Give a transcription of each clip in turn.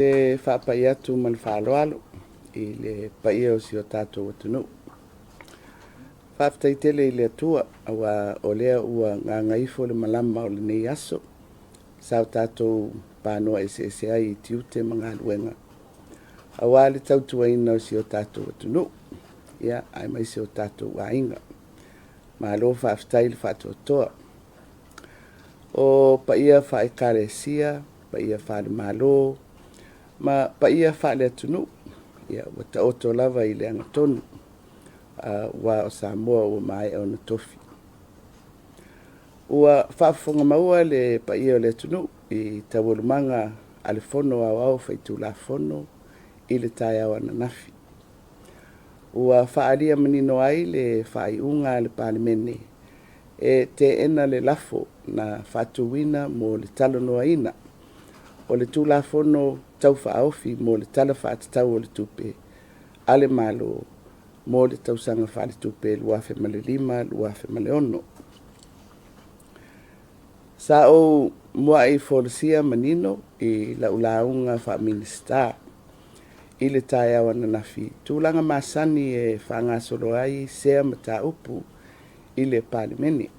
Te faapai atu ma le faaaloalo i le paia o si o tatou atunuu. Faafetai tele i le Atua aua o lea ua gagaifo le malama o lenei aso sa o tatou panoa eseese ai i tiute ma galuega aua le tautuaina o si o tatou atunuu, aemaise o tatou aiga. Malo faafetai le faatoatoa. O paia faale-Ekalesia, paia faale-Malo ma paia faale-atunuu, ua taoto lava i le agatonu aua o Samoa ua maea ona tofi. Ua faafofoga maua le paia o le atunuu i taualumaga a le Fono Aoao Faitulafono i le taeao ananafi. Ua faaalia manino ai le faaiuga a le Palemene e teena le lafo na faatuina mo le talanoaina o le Tulafono Tau Faaofi mo le Tala Faatatau o le Tupe a le Malo mo le tausaga faaletupe 2005/2006. Sa ou muai folasia manino i lau lauga faa-Minisita i le taeao ananafi tulaga masani e faagasolo ai sea mataupu i le Palemene.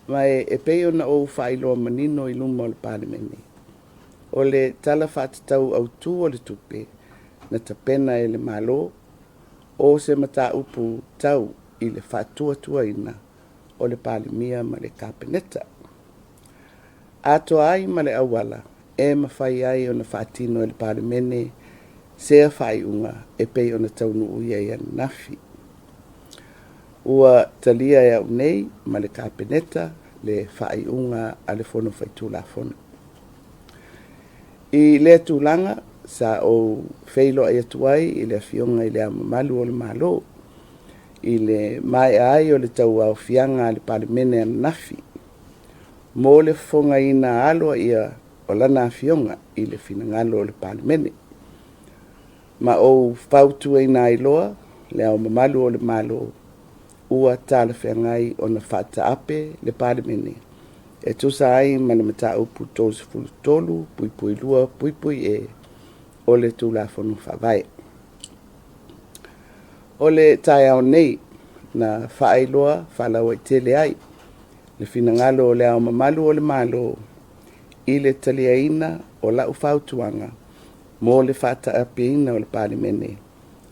Ma e pei ona ou faailoa manino i luma o le Palemene, o le Tala Faatatau Autu o le Tupe na tapena e le Malo, o se mataupu tau i le faatuatuaina o le Palemia ma le Kapeneta. Atoa ai ma le auala e mafai ai ona faatino e le Palemene sea faaiuga e pei ona taunuu i ai ananafi. Ua talia e au nei ma le Kapeneta le faaiuga a le Fono Faitulafono. I lea tulaga, sa ou feiloai atu ai i le Afioga i Le Ao Mamalu o le Malo i le maea ai o le tauaofiaga a le Palemene ananafi mo le fofogaina aloaia o lana Afioga i le finagalo o le Palemene. Ma ou fautuaina ai loa Le Ao Mamalu o le Malo ua talafeagai ona faataape le Palemene e tusa ai ma le Mataupu 33(2)(e) o le Tulafono Faavae. O le taeao nei na faailoa faalauaitele ai le finagalo o Le Ao Mamalu o le Malo i le taliaina o lau fautuaga mo le faataapeina o le Palemene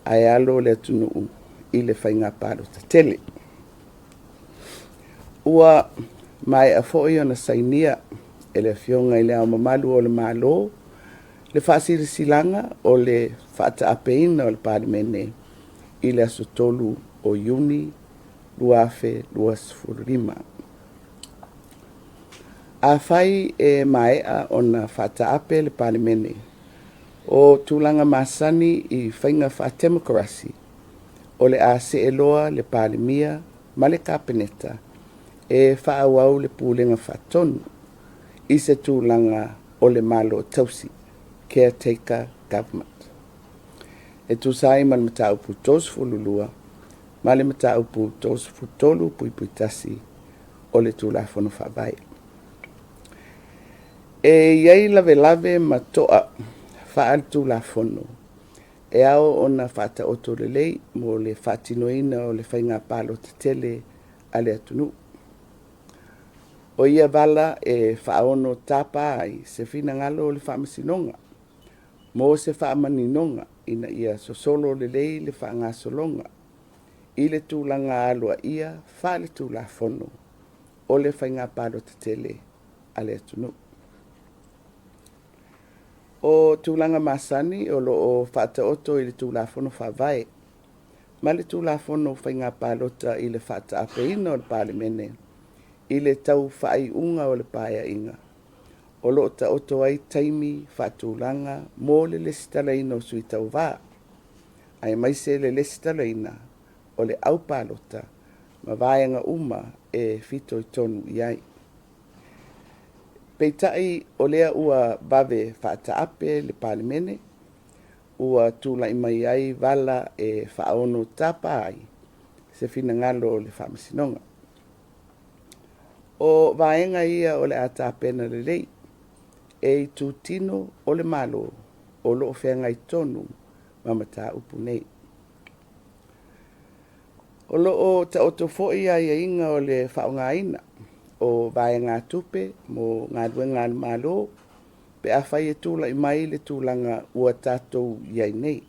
ae alo le atunuu i le faiga palota tele. Ua maea foi ona sainia e le Afioga i Le Ao Mamalu o le Malo le Faasilasilaga o le Faataapeina o le Palemene i le aso 3 o Iuni 2025. Afai e maea ona faataape le Palemene, o tulaga masani i faiga faatemokarasi, o le a see loa le Palemia ma le Kapeneta e faaauau le Pulega Faatonu i se tulaga o le Malo Tausi, Caretaker Government, e tusa ai ma le Mataupu 32 ma le Mataupu 33(1) o le Tulafono Faavae. E i ai lavelave ma toa faale-Tulafono e ao ona faataoto lelei mo le faatinoina o le faiga palota tele a le atunuu. O ia vala e faaono tapa ai se finagalo o le Faamasinoga mo se faamaninoga ina ia sosolo lelei le faagasologa i le tulaga aloaia faale-Tulafono o le faiga palota tele a le atunuu. O tulaga masani o lo o faataoto i le Tulafono Faavae ma le Tulafono o Faiga Palota i le faataapeina o le Palemene i le tau faaiuga o le Paeaiga, o lo o taoto ai taimi faatulaga mo le resitalaina o sui tauva, aemaise le resitalaina o le aupalota ma vaega uma e fitoitonu i ai. Peitai o lea ua vave faataape le Palemene, ua tulai mai ai vala e faaono tapa ai se finagalo o le Faamasinoga. O vaega ia o le a tapena lelei. e itutino o le Malo o lo o feagai tonu ma mataupu nei. O lo o taoto foi aiaiga o le faaaogaina o vaegatupe mo galuega a le Malo pe afai e tulai mai le tulaga ua tatou i ai nei.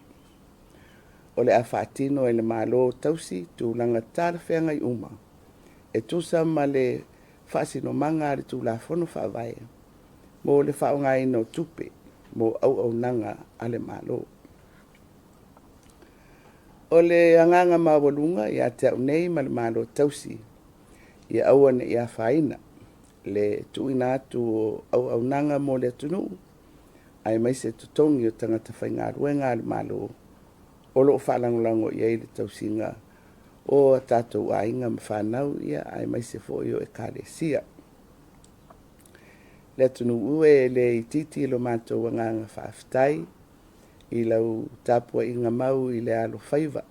O le a faatino e le Malo tausi tulaga talafeagai uma e tusa ma le faasinomaga a le Tulafono Faavae mo le faaaogaina o tupe mo auaunaga a le Malo. O le agaga maualuga ia te au nei ma le Malo Tausi, ia aua ne i afaina le tuuina atu o auaunaga mo le atunuu aemaise totogi o tagata faigaluega a le Malo o lo o faalagolago i ai le tausiga o a tatou aiga ma fanau, aemaise foi o Ekalesia. Le atunuu e, e le itiiti lo matou agaga faafetai i lau tapuaiga mau i le alofaiva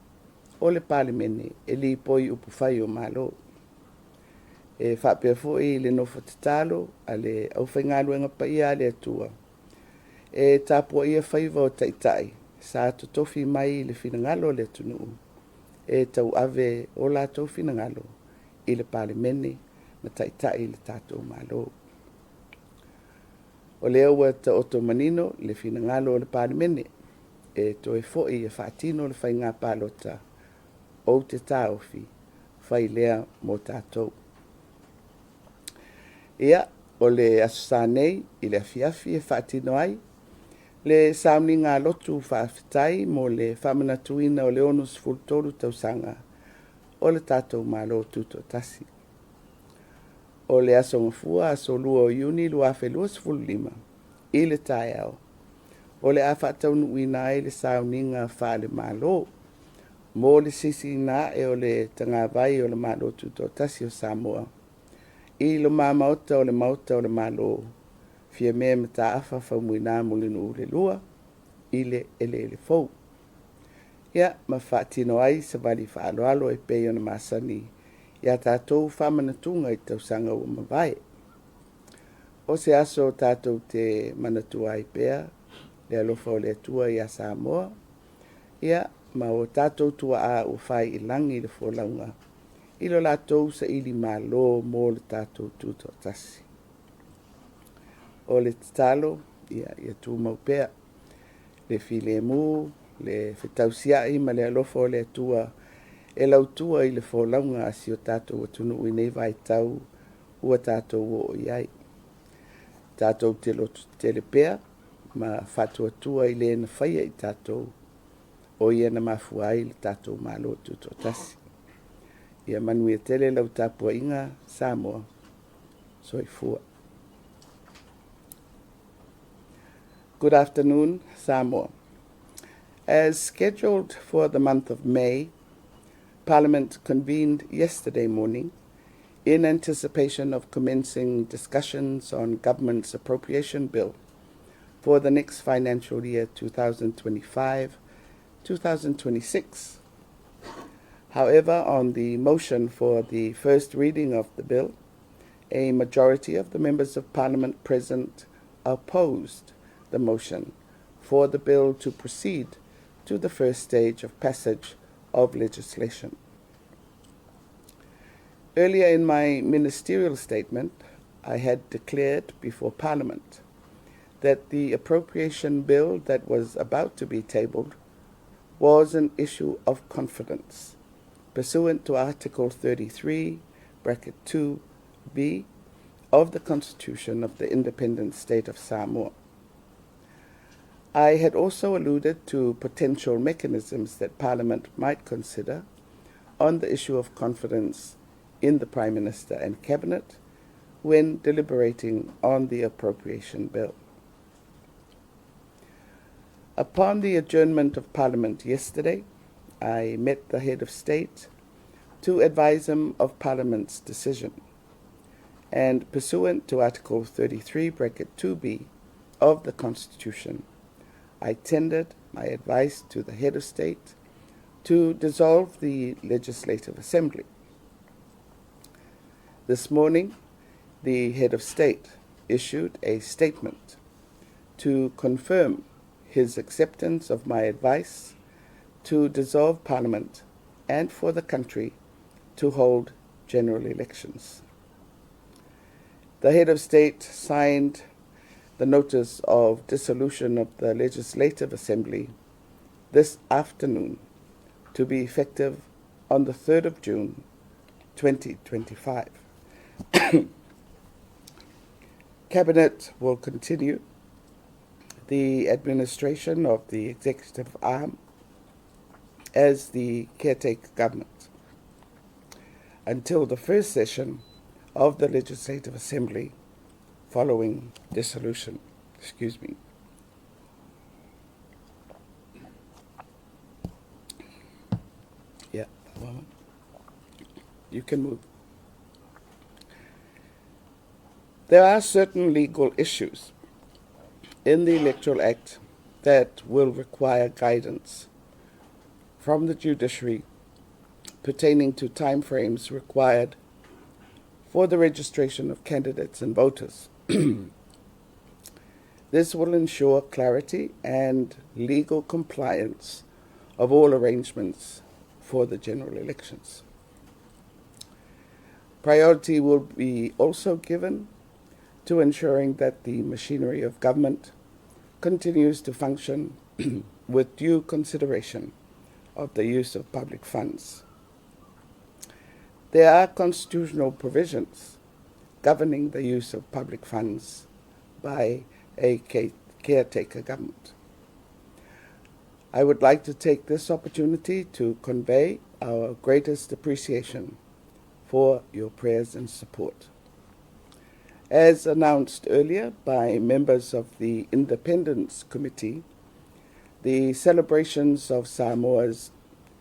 o le Palemene e lipoi upufai o Malo. E faapea foi le nofo tatalo a le aufaigaluega paia a le Atua e tapuaia faiva o Taitai sa totofi mai i le finagalo o le atunuu e tauave o latou finagalo i le Palemene ma taitai le tatou Malo. O lea ua taoto manino le finagalo o le Palemene e toe foi e faatino le faiga palota, ou te taofi, fai lea mo tatou. Ia, o le Aso Sa nei i le afiafi e faatino ai le sauniga lotu faafetai mo le faamanatuina o le 63 tausaga o le tatou Malo Tutoatasi. O le Aso Gafua, aso 2 o Iuni 2025 i le taeao, o le a faataunuuina ai le sauniga faale-Malo mo le sisiina ae o le tagavai o le Malo Tutoatasi o Samoa i luma maota o le Maota o le Malo, Fiame Mataafa Faumuina Mulinuu II i le eleele fou. Ia, ma faatino ai se vali faaaloalo e pei ona masani ia tatou faamanatuga i tausaga ua mavae. O se aso tatou te manatua ai pea le alofa o le Atua ia Samoa, ia ma o tatou tuaa ua fai i lagi le folauga i lo latou sailimalo mo le tatou tutoatasi. O le tatalo, ia tumau pea le filemu, le fetausiai ma le alofa o le Atua e lautua i le folauga a si o tatou atunuu i nei vaitau ua tatou oo i ai. Tatou te lototetele pea ma faatuatua i le na faia i tatou, o Ia na mafua ai le tatou Malo Tutoatasi. Ia manuia tele lau tapuaiga Samoa. Soifua. Good afternoon, Samoa. As scheduled for the month of May, Parliament convened yesterday morning in anticipation of commencing discussions on government's appropriation bill for the next financial year 2025 2026. However, on the motion for the first reading of the bill, a majority of the members of parliament present opposed the motion for the bill to proceed to the first stage of passage of legislation. Earlier in my ministerial statement, I had declared before Parliament that the appropriation bill that was about to be tabled was an issue of confidence, pursuant to Article 33, bracket 2b of the Constitution of the Independent State of Samoa. I had also alluded to potential mechanisms that Parliament might consider on the issue of confidence in the Prime Minister and Cabinet when deliberating on the Appropriation Bill. Upon the adjournment of Parliament yesterday, I met the head of state to advise him of Parliament's decision. And pursuant to Article 33, bracket 2b of the Constitution, I tendered my advice to the head of state to dissolve the Legislative Assembly. This morning, the head of state issued a statement. to confirm his acceptance of my advice to dissolve Parliament and for the country to hold general elections. The head of state signed the notice of dissolution of the Legislative Assembly this afternoon to be effective on the 3rd of June 2025. Cabinet will continue the administration of the executive arm as the caretaker government until the first session of the Legislative Assembly following dissolution. Excuse me. Yeah, well, you can move. There are certain legal issues in the Electoral Act that will require guidance from the judiciary pertaining to timeframes required for the registration of candidates and voters. This will ensure clarity and legal compliance of all arrangements for the general elections. Priority will be also given to ensuring that the machinery of government continues to function with due consideration of the use of public funds. There are constitutional provisions governing the use of public funds by a caretaker government. I would like to take this opportunity to convey our greatest appreciation for your prayers and support. As announced earlier by members of the Independence Committee, the celebrations of Samoa's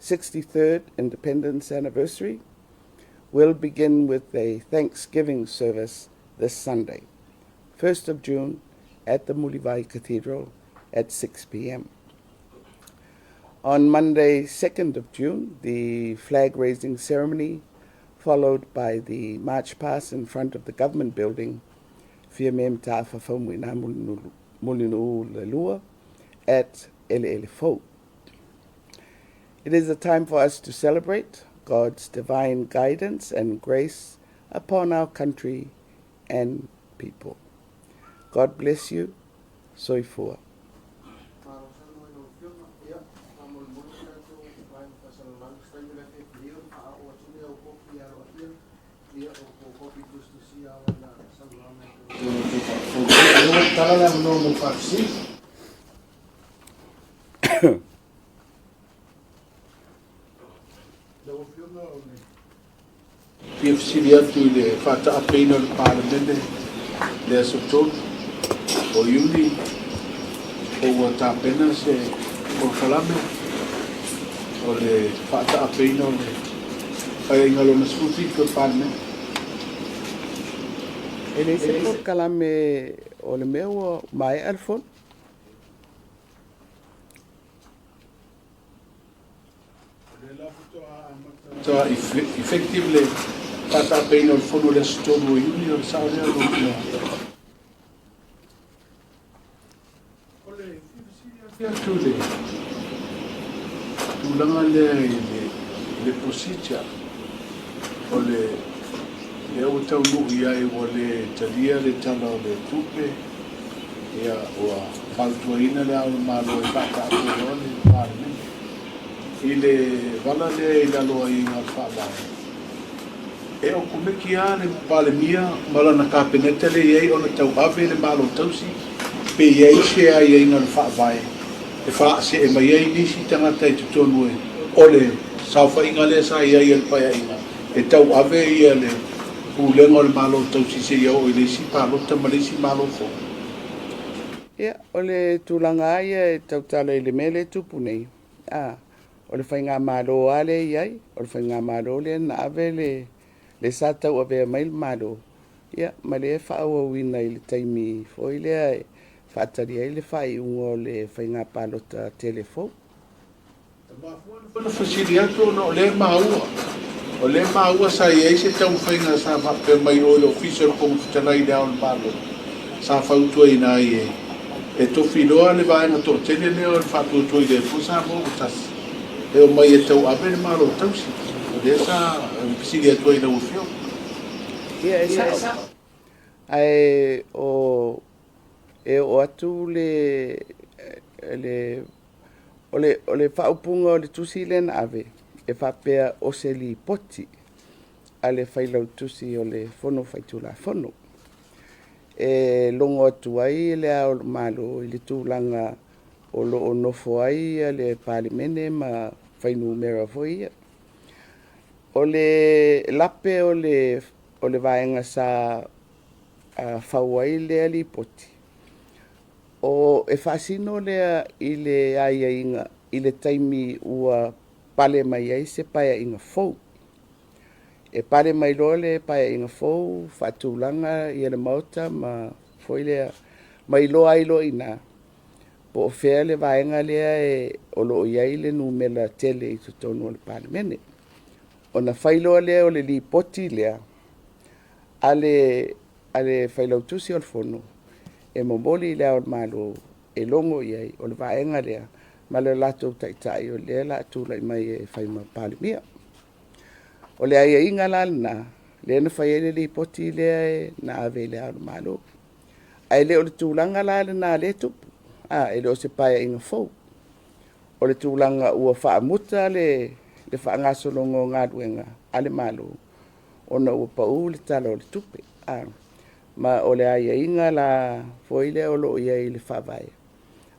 63rd Independence Anniversary will begin with a Thanksgiving service this Sunday, 1st of June, at the Mulivai Cathedral at 6 p.m. On Monday, 2nd of June, the flag-raising ceremony, followed by the march past in front of the government building, Fiamem Ta'afafaumuina Mulinu Lelua, at Eleele It is a time for us to celebrate God's divine guidance and grace upon our country and people. God bless you. Soifua. Malo saunoa i lau Afioga. Ia, faamolemole le tatou Vaega Faasalalau, se taimi o le afiafi nei ona faaoo atu lea o kopi aloaia, ia, o po o kopi tusitusia o ana saunoaga e pei ona outou faafofoga mai. Lea ua tatala le avanoa mo faafesili. Lau Afioga o le fia fesili atu i le faataapeina o le Palemene i le aso 3 o Iuni, po ua tapena se polokalame o le faataapeina o le Paeaiga Lona 17 o le Palemene. E leai se polokalame o le mea ua maea le fono. O lea la faatoa amata effective le faataapeina o le fono i le aso 3 o Iuni, o le sao lea lau Afioga? O le fia fesili atu i le tulaga lea i le procedure o le lea ua taunuu i ai ua le talia le Tala o le Tupe, ia ua fautuaina Le Ao o le Malo e faataape loa le Palemene. I le vala lea i lalo o aiaiga o le Faavae, e okomeki lava le Palemia ma lana Kapeneta lea i ai ona tauave le Malo Tausi pe i ai se aiaiga o le Faavae e faasee mai ai nisi tagata i totonu e o le saofaiga lea sa i ai a le Paeaiga e tauave ia le pulega o le Malo Tausi seia oo i le isi palota ma le isi Malo fou. Ia, o le tulaga lava ia e tautala i le mea lea e tupu nei, a, o le faigamalo lava lea e i ai, o le faigamalo lea na ave le, le sa tauavea mai le Malo, ia, ma lea e faaauauina i le taimi foi lea e faatali ai le faaiuga o le faiga palota tele fou. E mafua ona fesili atu ona o lea e maua, o lea e maua sa i ai se taumafaiga sa faapea mai o i le Ofisa o le Fofoga Fetalai i Le Ao o le Malo sa fautuaina ai e E tofi loa le vaega toatele lea o le Faatuatua i le Atua Samoa ua Tasi e omai e tauave le Malo Tausi. O lea sa fesili atu ai i lau Afioga. Ia, e sao. Ae o e oo atu le le o le o le faaupuga o le tusi lea na ave e faapea o se lipoti a le Failautusi o le Fono Faitulafono e logo atu ai Le Ao o le Malo i le tulaga o lo o nofo ai le Palemene ma fuainumera foi ia. O le lape o le vaega sa fau ai lea lipoti, o e faasino lea i le aiaiga i le taimi ua pale mai ai se Paeaiga fou. E pale mai loa le Paeaiga fou faatulaga le Maota ma foi lea ma iloa ai loa i ina po o fea le vaega lea o lo o i ai le numera tele i totonu o le Palemene. Ona fai loa lea o le lipoti lea a le Failautusi o le Fono e momoli i Le Ao o le Malo e logo i ai, o le vaega lea ma le latou taitai o lea o le a tulai mai e fai ma Palemia. O le aiaiga la lena lea na fai ai le lipoti lea na ave i Le Ao o le Malo. Ae le o le tulaga la lena o lea e tupu, e le o se Paeaiga fou. O le tulaga ua faamuta le faagasologa o galuega a le Malo ona ua pau le Tala o le Tupe. Ma o le aiaiga la foi lea o lo o i ai i le Faavae,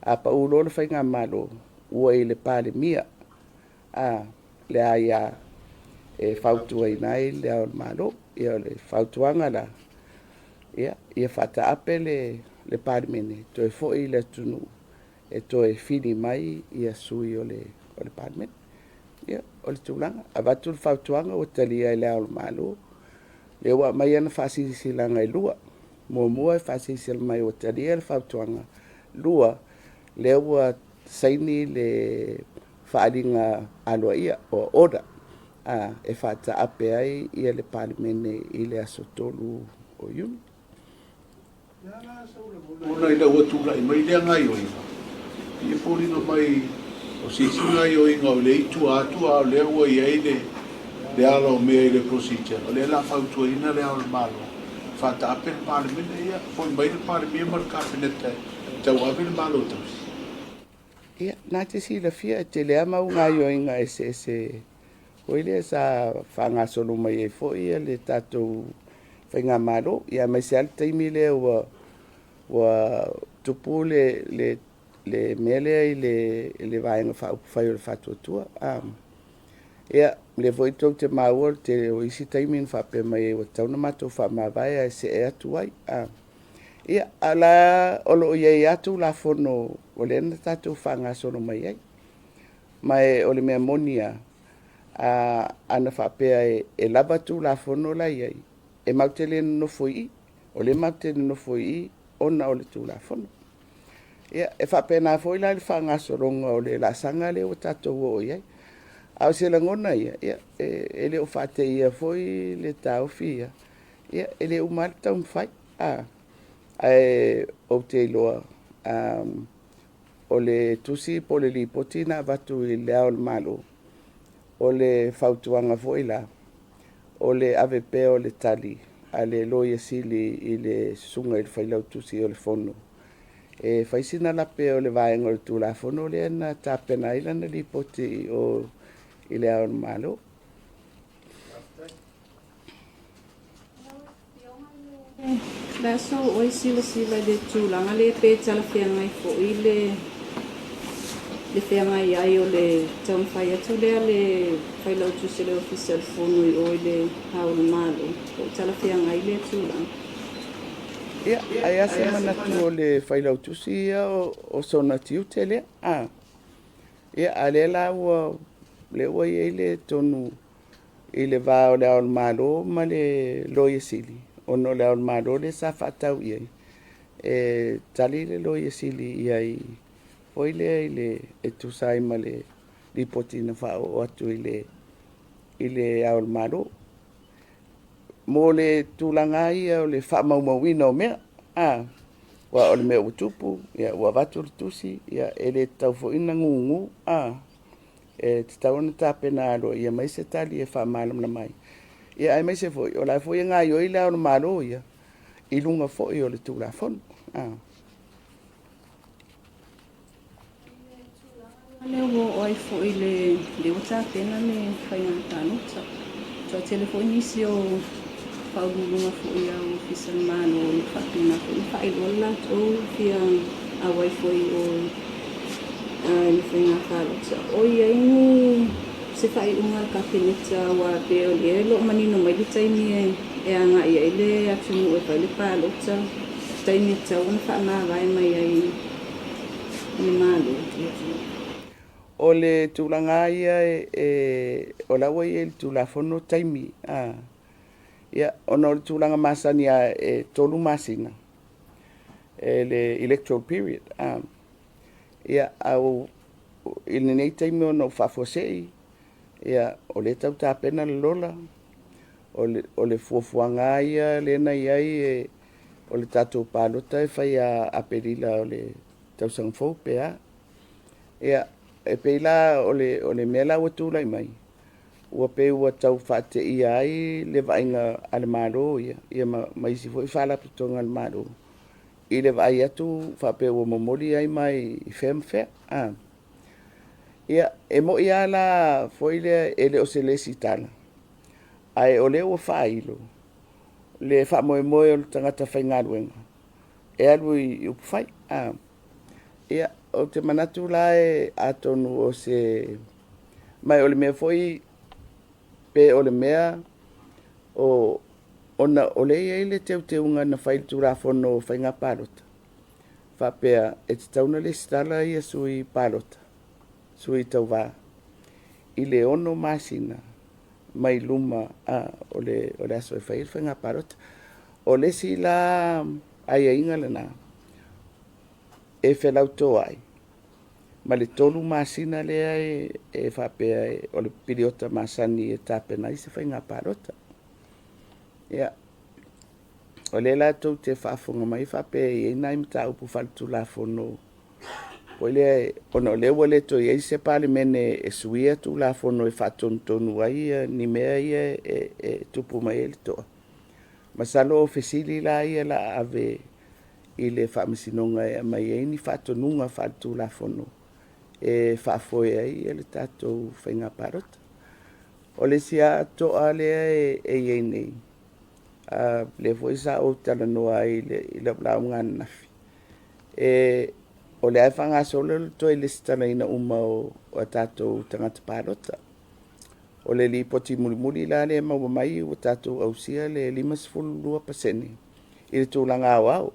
a pau loa le faigamalo, ua i le Palemia le aia e fautuaina ai Le Ao o le Malo. Ia o le fautuaga la, ia faataape le Palemene, toe foi i le atunuu e toe fili mai sui o le Palemene. Ia, o le tulaga, avatu le fautuaga ua talia e Le Ao o le Malo, lea ua aumai ana faasilasilaga e lua. Muamua e faasilasila mai ua talia le fautuaga, lua, lea ua saini le faaaliga aloaia po o order e faataape ai le Palemene i le aso 3 o Iuni. Ona ina ua tulai mai lea gaoioiga, e foliga mai o se isi gaoioiga o lea e i tua atu a o lea ua i ai le ala o mea i le procedure, o lea o le a fautuaina Le Ao o le Malo, faataape le Palemene, ia foi mai le Palemia ma le Kapeneta e tauave le Malo Tausi. Ia, na te silafia e tele lava mau gaoioiga eseese foi lea sa faagasolo mai ai foi le tatou faigamalo, ia aemaise lava le taimi lea ua tupu le mea lea i le Vaega Faaupufai o le Faatuatua. Ia, o lea foi tou te maua o le tele o isi taimi na faapea mai ai ua tatau ona matou faamavae ae see atu ai. Ia, a o la o lo o i ai lava Tulafono o lea na tatou faagasolo mai ai. Ma o le mea moni lava, ana faapea e lava Tulafono la e i ai, e matou te le nonofo i i. O lea matou te nonofo i i ona o le Tulafono. Ia, e faapena foi la le faagasologa o le laasaga lea ua tatou oo i ai. A o se lagona ia, ia e le o faateia foi le taofi ia, ia e le uma lava le taumafai. Ae ou te iloa o le tusi po o le lipoti na avatu i Le Ao o le Malo, o le fautuaga foi la, o le ave pea o le tali a le Loia Sili i le Susuga i le Failautusi o le Fono e fai sina lape o le vaega o le Tulafono lea na tapena ai lana lipoti i o i Le Ao o le Malo. Le aso oi silasila i le tulaga lea pe talafeagai foi le feagai ai o le taumafai atu lea le Failautusi o le Ofisa o le Fono i o i le Ao o le Malo, po o talafeagai lea tulaga. Ia, ai lava se manatu o le Failautusi ia o sona tiute lea. Ia, a o lea la ua, lea ua i ai le tonu i le va o Le Ao o le Malo ma le Loia Sili, ona o Le Ao o le Malo lea sa faatau i ai, e tali le Loia Sili i ai foi lea i le, e tusa ai ma le lipoti na faaoo atu i Le Ao o le Malo. Mo le tulaga lava ia o le faamaumauina o mea, a. Aua o le mea ua tupu, ia, ua avatu le tusi, ia, e le tatau foi ona gugu, a, e tatau ona tapena aloaia mai se tali e faamalamalama ai. Ia, aemaise foi, o la foi e gaoioi le Ao o le Malo ia, i luga foi o le Tulafono. A. Lea ua oo ai foi le lea ua tapena le faiga palota. Toatele foi nisi o faauluuluga foi a Ofisa o le Malo na faapena foi ona faailoa le latou fia auai foi o i le faiga palota. O i ai ni se faaiuga a le Kapeneta aua pei o lea e le o manino mai le taimi e agai ai le atunuu e fai le palota, taimi e tatau ona faamavae mai ai le Malo i le atunuu. O le tulaga lava ia e, o la ua i ai i le Tulafono taimi, a, ia, ona o le tulaga masani lava e 3 masina e le electoral period, a, ia, a i lenei taimi ona ua faafuasei, ia, o lea e tau tapena le lola, o le fuafuaga lava ia lea na i ai, o le tatou palota e fai ia Aperila o le tausaga fou pe a. Ia, e pei la o le mea la ua tulai mai, ua pei ua tau faateia ai le vaaiga a le Malo ia, ia ma isi foi faalapotopotoga a le Malo, i le vaai atu faapea ua momoli ai mai i fea ma fea. A. Ia, e moni lava la foi lea e le o se lesitala, ae o lea ua faailo le faamoemoe o le tagata faigaluega e alu i upufai. A. Ia, ou te manatu la e atonu o se... Ma o le mea foi, pe o le mea o, ona o lea e i ai le teuteuga na fai i le Tulafono o Faiga Palota, faapea e tatau ona lesitala ia sui palota, sui tauva, i le 6 masina mai luma o le aso e fai ai le faiga palota. O le isi la aiaiga lena e felautoai ma le 3 masina lea e faapea o le piliota masani e tapena ai se faiga palota. Ia, o lea la tou te faafofoga mai faapea e i ai nai mataupu faaletulafono foi lea ona o lea ua le toe i ai se Palemene e suia Tulafono e faatonutonu ai ni mea ia e tupu mai ai le toa. Masalo o fesili la ia o le a ave i le Faamasinoga e aumai ai ni faatonuga faaletulafono e faafoe ai le tatou faiga palota. O le isi lava toa lea e i ai nei, lea foi sa ou talanoa ai i lau lauga ananafi, o lea e faagasolo le toe resitalaina uma o tatou tagata palota. O le lipoti mulimuli la lea e maua mai ua tatou ausia le 52% i le tulaga aoao.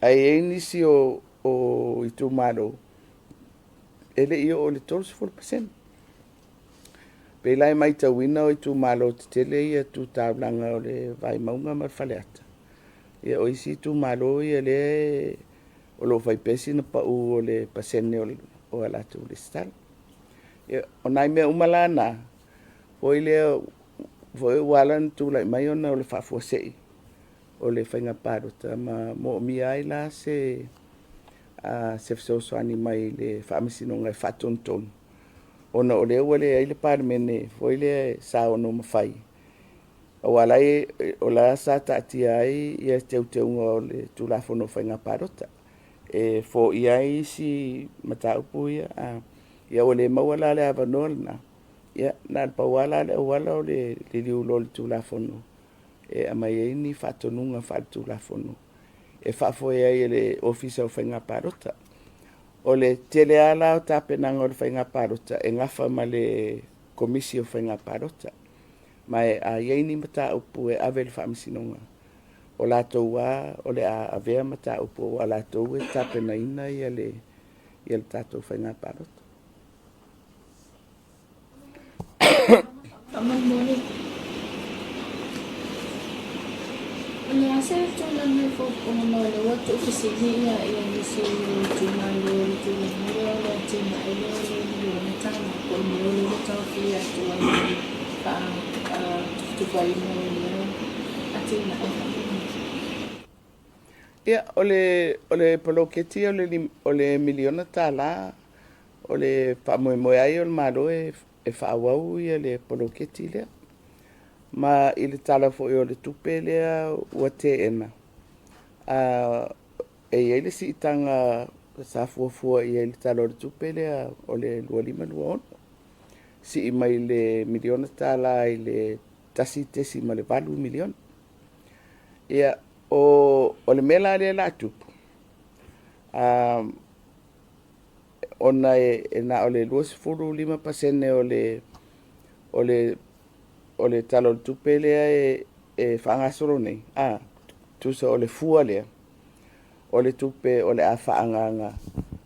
Ae i ai nisi o itumalo e le i oo i le 30%. Pei la e matauina o itumalo tetele ia tu taulaga o le Vaimauga ma le Faleata. Ia o isi itumalo ia lea o lo o fai pea sina pau o le pasene o a latou resitala. Ia, o nai mea uma la na, foi lea foi ua ala ona tulai mai ona o le faafuasei o le faiga palota ma moomia ai la se fesoasoani mai le Faamasinoga e faatonutonu ona o lea ua leai le Palemene foi lea sa ono mafai, aua o la sa taatia ai ia teuteuga o le Tulafono o Faiga Palota e foia ai isi mataupu ia, ia ua le maua la le avanoa lena, ia na o le pau lava la le auala o le liliu loa o le Tulafono e aumai ai ni faatonuga faaletulafono e faafoe ai e le Ofisa o Faiga Palota. O le tele lava la o tapenaga o le faiga palota e gafa ma le Komisi o Faiga Palota. Ma a i ai ni mataupu e ave i le Faamasinoga, o latou lava o le a avea mataupu aua o latou e tapenaina le tatou faiga palota. Faamolemole, o le a se tulaga e faafofoga o lea ua tuufesili ia ia nisi o itumalo i le tulaga lea o le atinae lea o le miliona tala po o le mea o lea ua taofia atu ai i le faatufatufaina o lea atinae faamolemole. Ia, o le, o le poloketi o le, o le miliona tala, o le faamoemoe ai o le Malo e, e faaauau ia le poloketi lea. Ma i le tala foi o le tupe lea ua teena, a, e i ai le siitaga sa fuafua i ai i le Tala o le Tupe lea o le 25/26, sii mai le miliona tala i le $1.8 miliona. Ia, o, o le mea la lea la tupu, a, ona e, e na o le 25% o le, o le, o le Tala o le Tupe lea e, e faagasolo nei, a, tusa o le fua lea, o le tupe o le a faaagaaga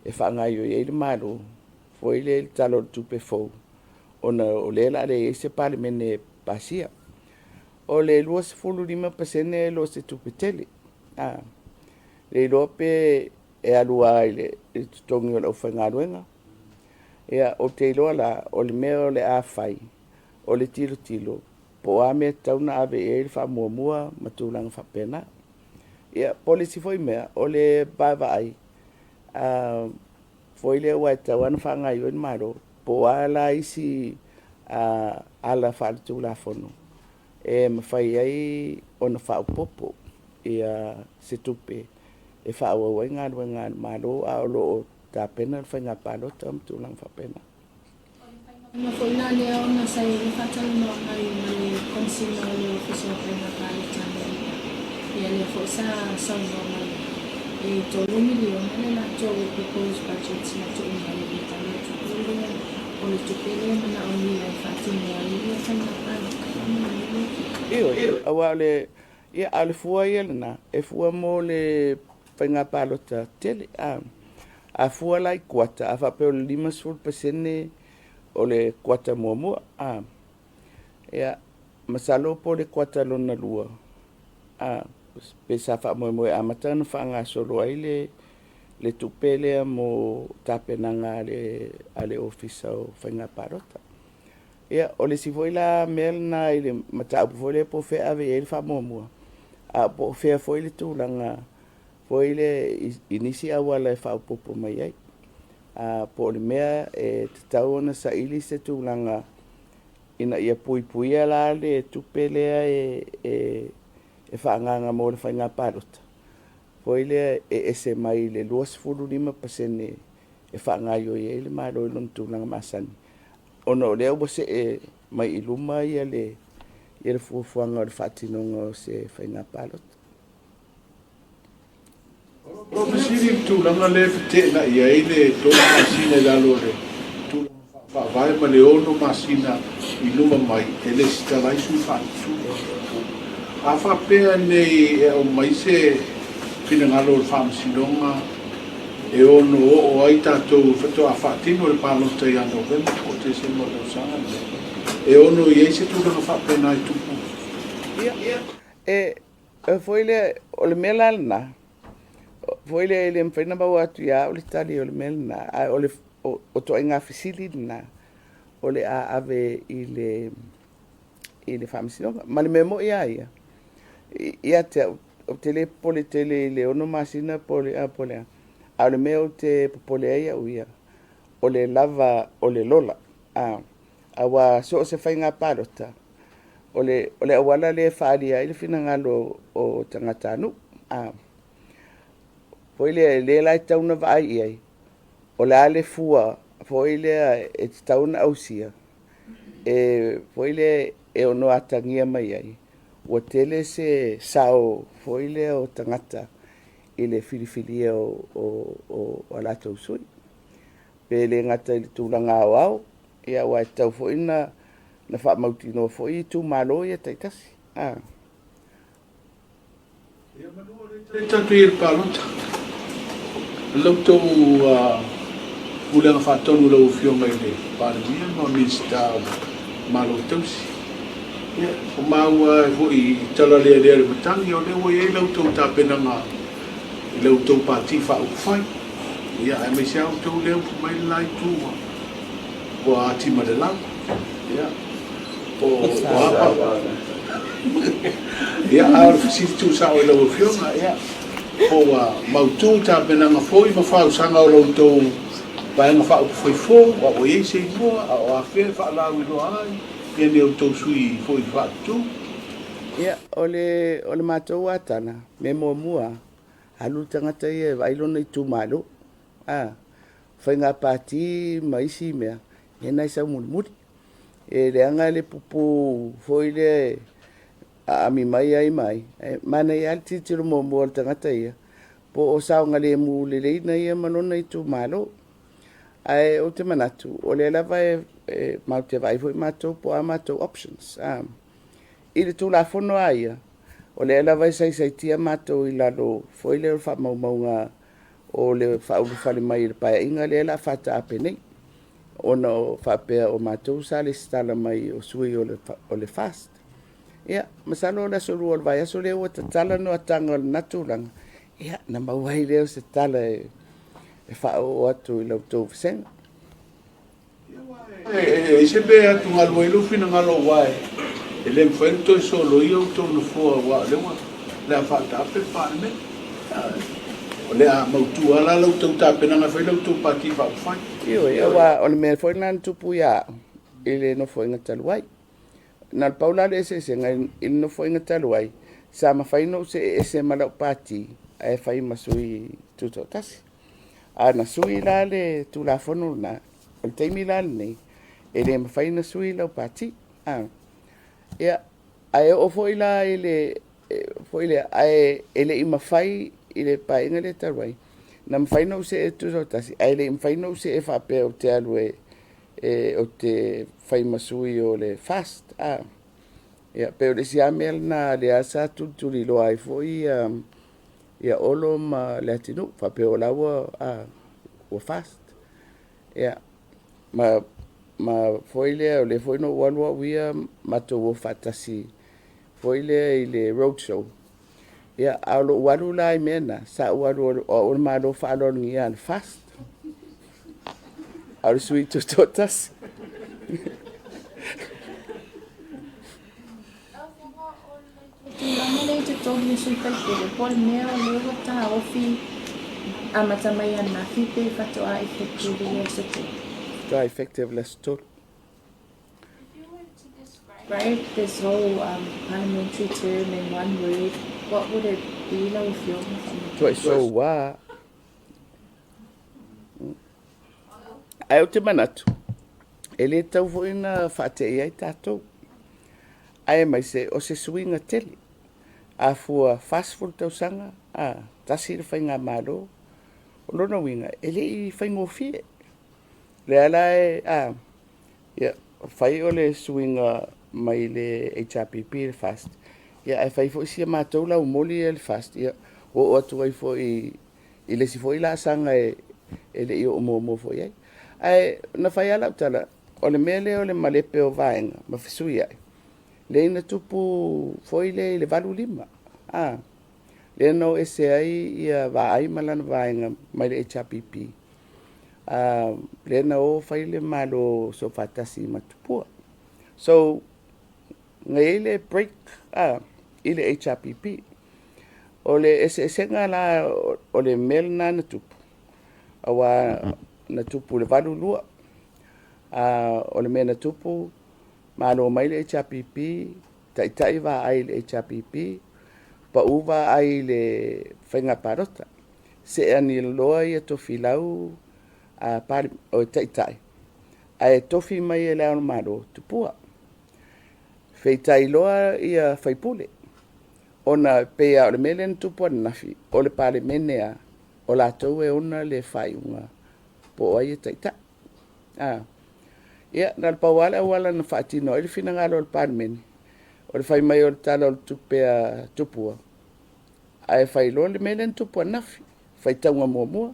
e faagaoioi ai le Malo foi lea i le Tala o le Tupe fou, ona o lea o le a leai se Palemene e pasia. O le 25% e le o se tupe tele, a, le iloa pe e alu lava i le totogi o le aufaigaluega. Ia, ou te iloa la, o le mea o le a fai, o le tilotilo po o a mea e tatau ona ave i ai le faamuamua ma tulaga faapena. Ia, po o le isi foi mea, o le vaavaai, a, foi lea aua e tatau lava ona faagaoioi le Malo, po o a la isi a, ala faaletulafono e mafai ai ona faaopoopo ia se tupe e faaauau ai galuega a le Malo a o lo o tapena le faiga palota ma tulaga faapena. O le faiga foi la lea ona sa i ai le faatalanoaga i ma le Komesina o le Ofisa o Faiga Palota a Amerika, ia lea foi sa saunoa mai e $3 miliona le latou proposed budget na tuuina mai i le Tala o le Tupe lea, o le tupe lea e manaomia e faatino ai ia faiga palota. Faamolemole. Ioe, aua o le, ia, a o le fua ia lena, e fua mo le faiga palota tele. A, a fua la i kuata, a faapea o le 50% o le kuata muamua, a, ia, masalo po o le kuata lona lua, a, pe sa faamoemoe e amata ona faagasolo ai le, le tupe lea mo tapenaga a le, a le Ofisa o Faiga Palota. Ia, o le isi foi la mea lena i le mataupu foi lea po o fea e ave i ai le faamuamua, a po o fea foi le tulaga foi lea i nisi auala e faaopoopo mai ai. A, po o le mea e tatau ona saili se tulaga ina ia puipuia la le tupe lea e, e, e faaagaaga mo le faiga palota, foi lea e ese mai le 25% e faagaoioi ai le Malo i lona tulaga masani, ona o lea ua see mai i luma ia le, ia le fuafuaga o le faatinoga o se faiga palota. O lou fesili i le tulaga lea e feteenai ai le tolu masina i lalo o le Tulaga Faavae ma le ono masina i luma mai e lesitala ai sui faale-Tulafono. A faapea nei e aumai se finagalo o le Faamasinoga e ono oo ai tatou faatoa faatino le palota ia Novema po o Tesema o le tausaga lenei, e ono i ai se tulaga faapena e tupu? Ia, e, e foi lea, o le mea la lena, foi lea e le mafai ona maua atu ia au le tali o le mea lena, ae o le o, o toaiga fesili lena o le a ave i le i le Faamasinoga. Ma le mea moi lava ia, ia te au, ou te le popole tele i le 6 masina po o le a po o le a, a o le mea ou te popole ai au ia, o le lava o le lola. A, aua so o se faiga palota, o le, o le auala lea e faaalia ai le finagalo o tagatanuu. A, foi lea, lea la e tatau ona vaai i ai, o le a le fua foi lea e tatau ona ausia, e foi lea e ono atagia mai ai, ua tele se sao foi lea o tagata i le filifilia o, o, o, o a latou sui. Pe le gata i le tulaga aoao, ia aua e tatau foi na, na faamautinoa foi itumalo ia taitasi. A. Ia manu o lea tatou i ai i le palota. La outou Pulega Faatonu lau Afioga i le Palemia ma Minisita o Malo Tausi. Ia, ua maua ai foi i tala lealea o le matagi o lea ua i ai la outou tapenaga i la outou Pati Faaupufai. Ia, aemaise lava outou lea ua fai mai le la itu ua ua ati ma le lau. Ia, po o a pa. Ia, a o le fesili tuusao i lau Afioga, ia. Po ua mautu tapenaga foi ma fausaga o la outou Vaega Faaupufai fou, a ua i ai se igoa, a o afea e faalauiloa ai ia ni outou sui foi faatutu? Ia, o le, o le matou lava tala, mea muamua, alu le tagata ia e vaai lona itumalo. A, faiga pati ma isi mea, ia na e sau mulimuli. E leaga le pupu foi lea e aami mai ai ma ai, e manaia lava le tilotilo muamua o le tagata ia, po o saogalemu lelei na ia ma lona itumalo. Ae ou te manatu, o lea lava e, e matou te vaai foi matou po o a matou options. A, i le Tulafono lava ia, o lea lava e saisaitia matou i lalo foi lea o le faamaumauga o le faaulufale mai i le Paeaiga lea o le a faataape nei, ona o faapea o matou sa resitala mai o sui o le FAST. Ia, masalo o le aso 2 o le vaiaso lea ua tatala noataga o lena tulaga, ia, na maua ai lea o se tala e faaoo atu i la outou vasega. E i ai se mea e atugalu ai lou finagalo aua e le mafai ona toe soloia outou nofoa aua o lea ua o le a faataape le Palemene. O le a mautu lava la la outou tapenaga e fai la outou Pati Faaupufai. Ioe, aua o le mea foi lena na tupu ia au i le nofoaiga talu ai. Na o le pau la le eseesega i le nofoaiga talu ai, sa mafai ona ou see ese ma lau pati ae fai ma sui tutoatasi. A na sui la le Tulafono lena, o le taimi la lenei, e le mafai ona sui lau pati. A, ia, ae oo foi la i le foi lea, ae e le i mafai i le Paeaiga lea talu ai, na mafai ona ou see tutoatasi, ae le i mafai ona ou see faapea ou te alu e ou te fai ma sui o le FAST. A, ia, pei o le isi lava mea lena lea sa tulituliloa ai foi ia, ia Olo ma Leatinuu, faapea o la ua, a, ua FAST. Ia, ma, ma foi lea, o lea foi na ou alu au ia, matou o faatasi foi lea i le road show. Ia, a o lou alu la i mea na, sa ou alu o au o le Malo faaaloalogia a le FAST. A o le sui tutoatasi. Tulaga lea i totonu o sui faipule, po o le mea o lea ua taofi amata mai ananafi pe faatoa effective i le aso 3? Faatoa effective le aso 3. If you were to describe this whole parliamentary term in one word, what would it be lau Afioga? Tuai soua. Ae ou te manatu, e le tatau foi ona faateia ai tatou, aemaise o se suiga tele. A fua 40 tausaga, a, tasi le faigamalo, o lona uiga, e le i faigofie. O lea la e, a, ia, fai o le suiga mai le HRPP i le FAST, ia ae fai foi si a matou laumoli ia i le FAST, ia, ua oo atu ai foi i le isi foi laasaga e le i oo muamua foi i ai. Ae na fai lava lau tala, o le mea lea o le malepe o vaega ma fesuiai, lea na tupu foi lea i le 85, a, lea na o ese ai ia Vaai ma lana vaega mai le HRPP, a, lea na o fai le Malo Soofaatasi ma Tupua. So, na i ai le break a, i le HRPP. O le eseesega la o le mea lena na tupu, aua na tupu i le 82, a, o le mea na tupu, malo mai le HRPP, taitai Vaai i le HRPP, pau Vaai i le faiga palota. See ane loa ia Tofilau a, o taitai, ae tofi mai e Le Ao o le Malo, Tupua. Feitai loa ia faipule, ona e pei lava o le mea lea na tupu ananafi, o le Palemene lava, o latou e ona le faaiuga po o ai e taitai. A, ia, na o le pau lava le auala na faatino ai le finagalo o le Palemene, o le fai mai o le Tala o le Tupe a Tupua, ae fai loa le mea lea na tupu ananafi, faitauga muamua.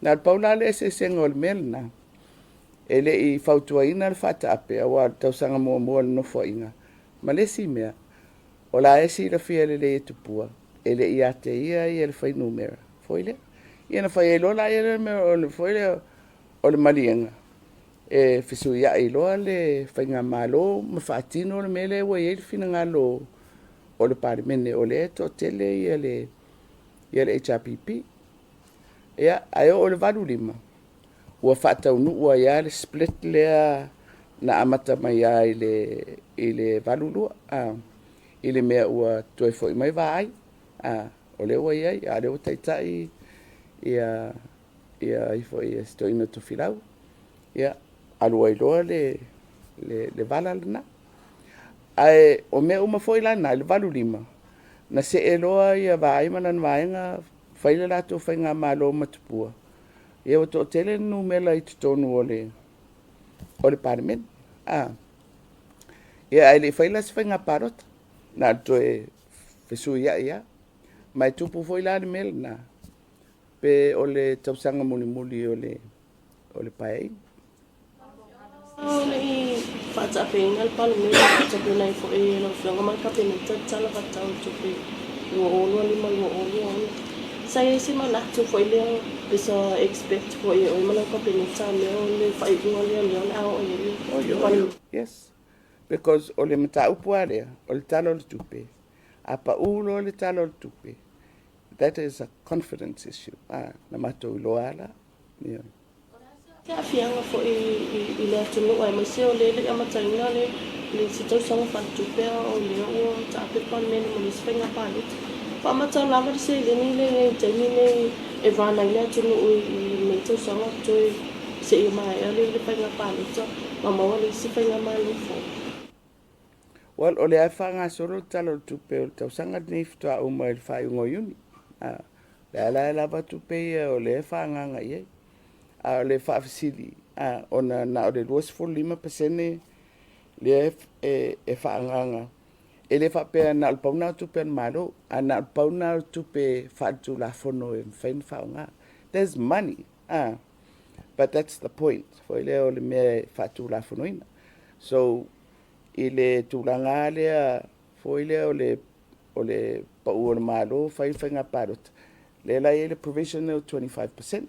Na o le pau la le eseesega o le mea lena, e le i fautuaina le faataape, aua o le tausaga muamua o le Nofoaiga, ma le isi mea, o la e silafia lelei e Tupua, e le i ia te ia ia le fuainumera foi lea. Ia na fai ai loa la le mea o le foi lea o le maliega, e fesuiai loa le faigamalo ma faatino le mea lea ua i ai le finagalo o le Palemene, o lea e toatele ia le ia le HRPP. Ia, ae oo i le 85, ua faataunuu ai lava le split lea na amata mai lava i le 82, a, i le mea ua toe foi mai Vaai, a, o lea ua i ai, a o lea ua taitai ia ia ifo ia si toeaina o Tofilau. Ia, alu ai loa le vala lena. Ae o mea uma foi la na i le 85, na see loa ia Vaai ma lana vaega fai le latou faigamalo ma Tupua, ia ua toatele le numera i totonu o le Palemene. A, ia ae le i fai la se faiga palota, na o le toe fesuiai lava. Ma e tupu foi la le mea lena, pe o le tausaga mulimuli o le Paeaiga. O le i faataapeina le Palemene, e tapena ai foi e lau Afioga ma le Kapeneta le Tala Faatatau o le Tupe 2025/2026. Sa i ai se manatu foi lea pe sa expect foi e oe ma lau Kapeneta mea o le faaiuga lea lea o le a oo i ai le Palemene? Yes, because o le mataupu lava lea, o le Tala o le Tupe, a pau loa le Tala o le Tupe, that is a confidence issue. Ah, na matou iloa lava la. Yeah. Se aafiaga foi i le atunuu aemaise o lea e le i amataina le isi tausaga faaletupe a o lea ua taape le Palemene mo le isi faiga palota. Faamata lava le seleni lea i ai i le taimi lenei e run ai le atunuu i lenei tausaga toe seia maea le faiga palota ma maua le isi faigamalo fou. Well, o lea e faagasolo le Tala o le Tupe o le tausaga lenei faatoa uma i le faaiuga o Iuni. A, lea la e lava tupe ia o lea e faaagaaga i ai. A o le faafesili, a, ona na o le 25% lea e faaagaaga. E le faapea na o le pau lena o tupe a le Malo, a na o le pau lena o tupe faaletulafono e mafai ona faaaoga. There's money, a, but that's the point, foi lea o le mea e faatulafonoina. So, i le tulaga lava lea foi lea o le pau o le Malo fai le faiga palota, lea la e i ai le provision lea o 25%.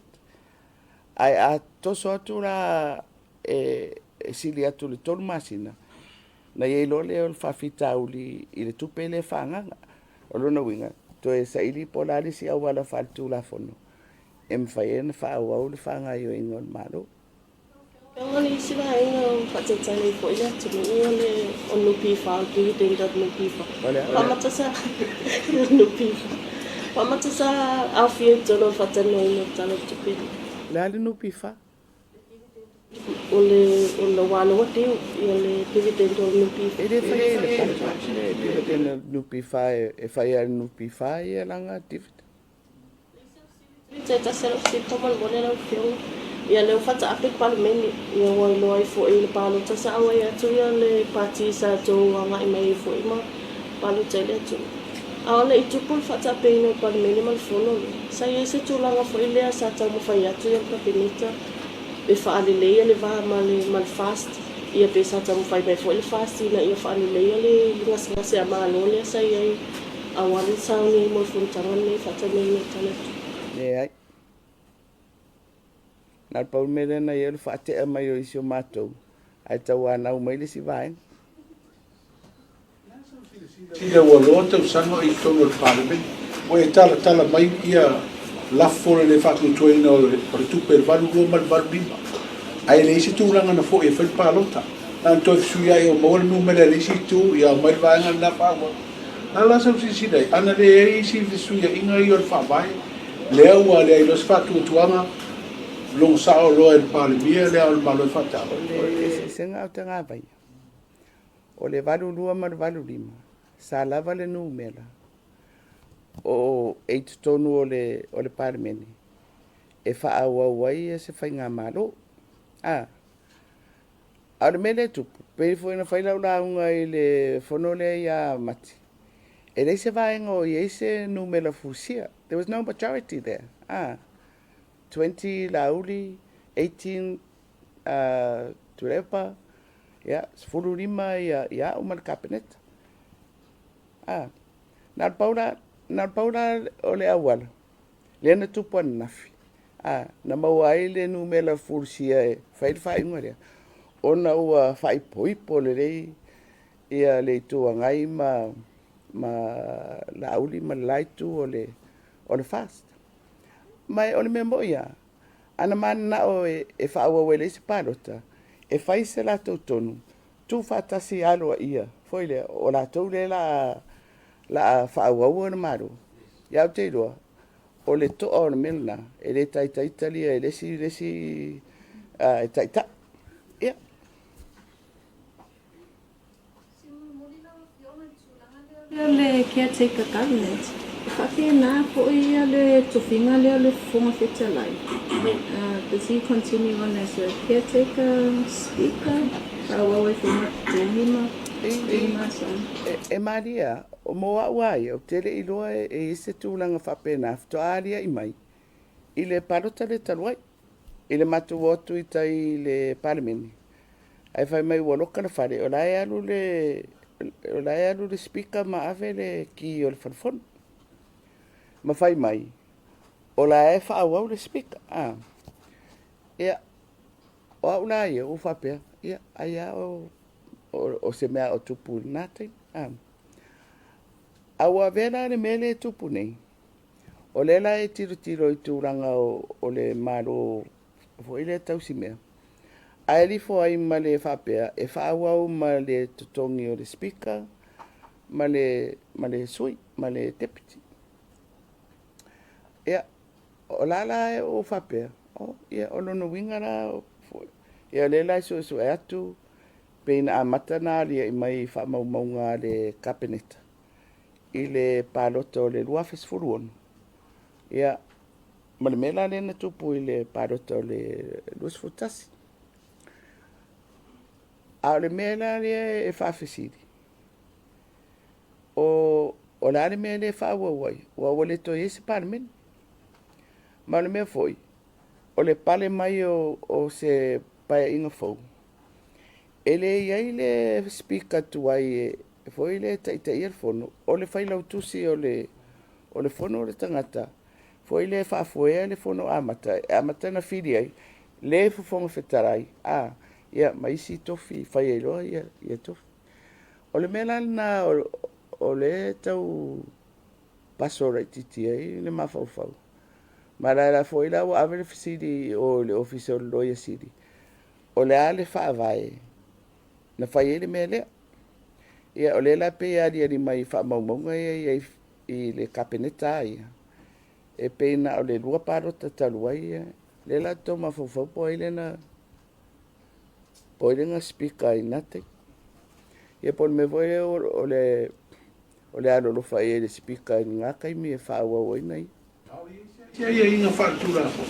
Ae a toso atu la e sili atu i le 3 masina, na i ai loa lea o le faafitauli i le tupe lea e faaagaaga. O lona uiga, toe saili po o le a le isi auala faaletulafono e mafai ai ona faaauau le faagaoioiga o le Malo. O le isi vaega o faataitai ai foi le atunuu o le NPF, o le dividend a le NPF. Faamata sa NPF. Faamata sa aofia i totonu o le faatalanoaina o le Tala o le Tupe. O le a le NPF? O le o le aua ua due ia le dividend o le NPF. E le faia i le budget le dividend o le NPF, e fai lava e le NPF ia lana dividend. Se tasi lau fesili faamolemole lau Afioga. Ia lea ua faataape le Palemene, ia ua iloa ai foi i le palota sa auai atu ia le pati sa tou agai mai ai foi ma palota ai le atunuu. A o le i tupu le faataapeina o le Palemene ma le Fono lea, sa i ai se tulaga foi lea sa taumafai atu ia le Kapeneta e faaleleia le va ma le ma le FAST, ia pe sa taumafai mai foi le FAST ina ia faaleleia le gasegase a Malo lea sa i ai aua le sauni ai mo le fonotaga lenei faataunuuina o le Tala o le Tupe. Leai. Na o le pau le mea lea na i ai o le faatea mai o isi o matou ae tauanau mai le isi vaega. Ina ua loa tausaga o i totonu o le Palemene, ua e talatala mai ia lafo o le le faatuatuaina o le tupe i le 82 ma le 85, ae leai se tulaga na foi e fai le palota. Na ona toe fesuiai o maua le numera e le isi itu, ia aumai le vaega lena faaauau. O le a la sau silasila i ai? Ana leai isi fesuiaiga ia o le Faavae, lea ua leai loa se faatuatuaga, logo sao loa e le Palemia le Ao o le Malo e faataua. O le eseesega o tagavaia, o le 82 ma le 85, sa lava le numera o e i totonu o le Palemene e faaauau ai se faigamalo. A o le mea lea e tupu, pei foi ona fai lau lauga i le fono lea ia Mati, e leai se vaega o i ai se numera fusia. There was no majority there. A, 20 Laauli, 18 Tuilaepa, ia, 15 ia au ma le Kapeneta. A, na o le pau la, na o le pau la o le auala, lea na tupu ananafi, a, na maua ai le numera fulusia e fai le faaiuga lea, ona ua faaipoipo lelei ia le Itu Agai ma Laauli ma le la itu o le o le FAST. Ma o le mea mo'i lava, ana mananao e faaauau e leai se palota, e fai se latou tonu, tuufaatasi aloaia foi lea, o latou lea la a faaauau le Malo. Ia ou te iloa, o le toa o le mea lena, e le taitai talia e le isi taitai. Ia. Lea le caretaker government, e faapena foi le tofiga lea o le Fofoga Fetalai. Does he continue on as a caretaker speaker? Faaauau ai foi ma totogi ma masani. E malie lava, mo au lava ia, ou te le i iloa e i ai se tulaga faapena faatoa alia'i mai i le palota lea talu ai, i le matou o atu i tai i le Palemene, ae fai mai ua loka le fale, o la e alu le, o la e alu le Speaker ma ave le ki o le Fale Fono. Ma fai mai, o la e faaauau le Speaker. A. Ia, o au la ia, ua faapea, ia, ai lava o se mea o tupu i lena taimi. A. A ua avea la le mea lea e tupu nei, o lea la e tilotilo i tulaga o le Malo foi lea tausimea, ae alifo ai ma le faapea e faaauau ma le totogi o le Speaker ma le sui, ma le Deputy. Ia, o la la e ou faapea, oh, ia, o lona uiga la, ia, o lea la e suesue atu, pei na amata na alia'i mai i faamaumauga a le Kapeneta i le palota o le 2016. Ia, ma le mea la lea na tupu i le palota o le 21. A o le mea la lea e faafesili, o le a le mea lea e faaauau ai, aua ua le toe i ai se Palemene. Ma o le mea foi, o le pale mai o se paeaiga fou, e le i ai le Speaker tuai e foi lea e taitaia le Fono, o le failautusi o le Fono o le tagata foi lea e faafoea le Fono amata, e amata ona fili ai le Fofoga Fetalai, a, ia, ma isi tofi, fai ai loa ia tofi. O le mea la lena o lea e tau paso laitiiti ai le mafaufau. Ma la la foi la ua ave le fesili i le Ofisa o le Loia Sili, o le a le faavae na fai ai le mea lea. Ia, o lea la pei e aliali mai i faamaumauga ia e i ai i le Kapeneta a ia, e pei na o le 2 palota talu ai, lea la tau mafaufau po o ai lea na Speaker ai i lena taimi. Ia po o le mea foi lea o le alolofa i ai i le Speaker i lena taimi e faaauau ai na ia. Se aiaiga faaletulafono.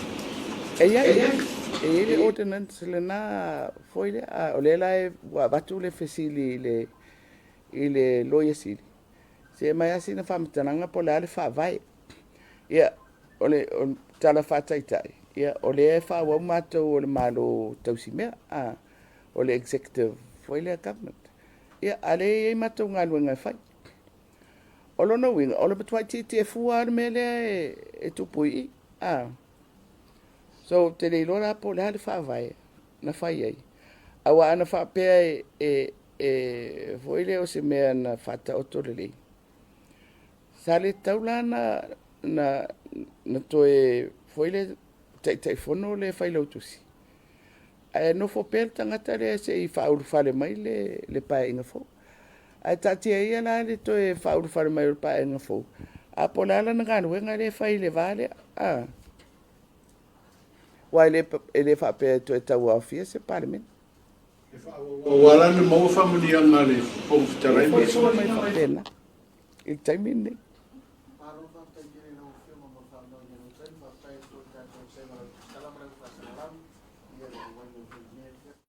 E i ai le ordinance lena foi lea, a o lea la ua avatu le fesili i le Loia Sili, se aumai lava sina faamatalaga po o le a le faavae. Ia, o le tala faataitai, ia, o lea e faaauau matou o le Malo tausimea, a, o le executive foi lea government. Ia, a lea e i ai matou galuega e fai. O lona uiga, o le matuai tietie fua lava le mea lea e tupu i i. A. So, ou te le iloa la po o le a le faavae na fai ai. Aua ana faapea e foi lea o se mea na faataoto lelei, sa le tatau la na toe foi lea Taitaifono le Failautusi, ae nofo pea le tagata lea se i faaulufale mai le Paeaiga fou. Ae taatia ia la le toe faaulufale mai o le Paeaiga fou, a po o le a lana galuega lea e fai i le va lea. A. Aua e le faapea e toe tauaofia se Palemene. E faaauau lava la ona maua faamanuiaga a le Fofoga Fetalai ma E foliga mai faapena i le taimi lenei. Malo faafetai tele i lau Afioga mo le faamauina o lou taimi. Faafetai atu foi i le tatou vasega o lau tusitala ma lau faasalalau ia le auai mai foi i lenei afiafi.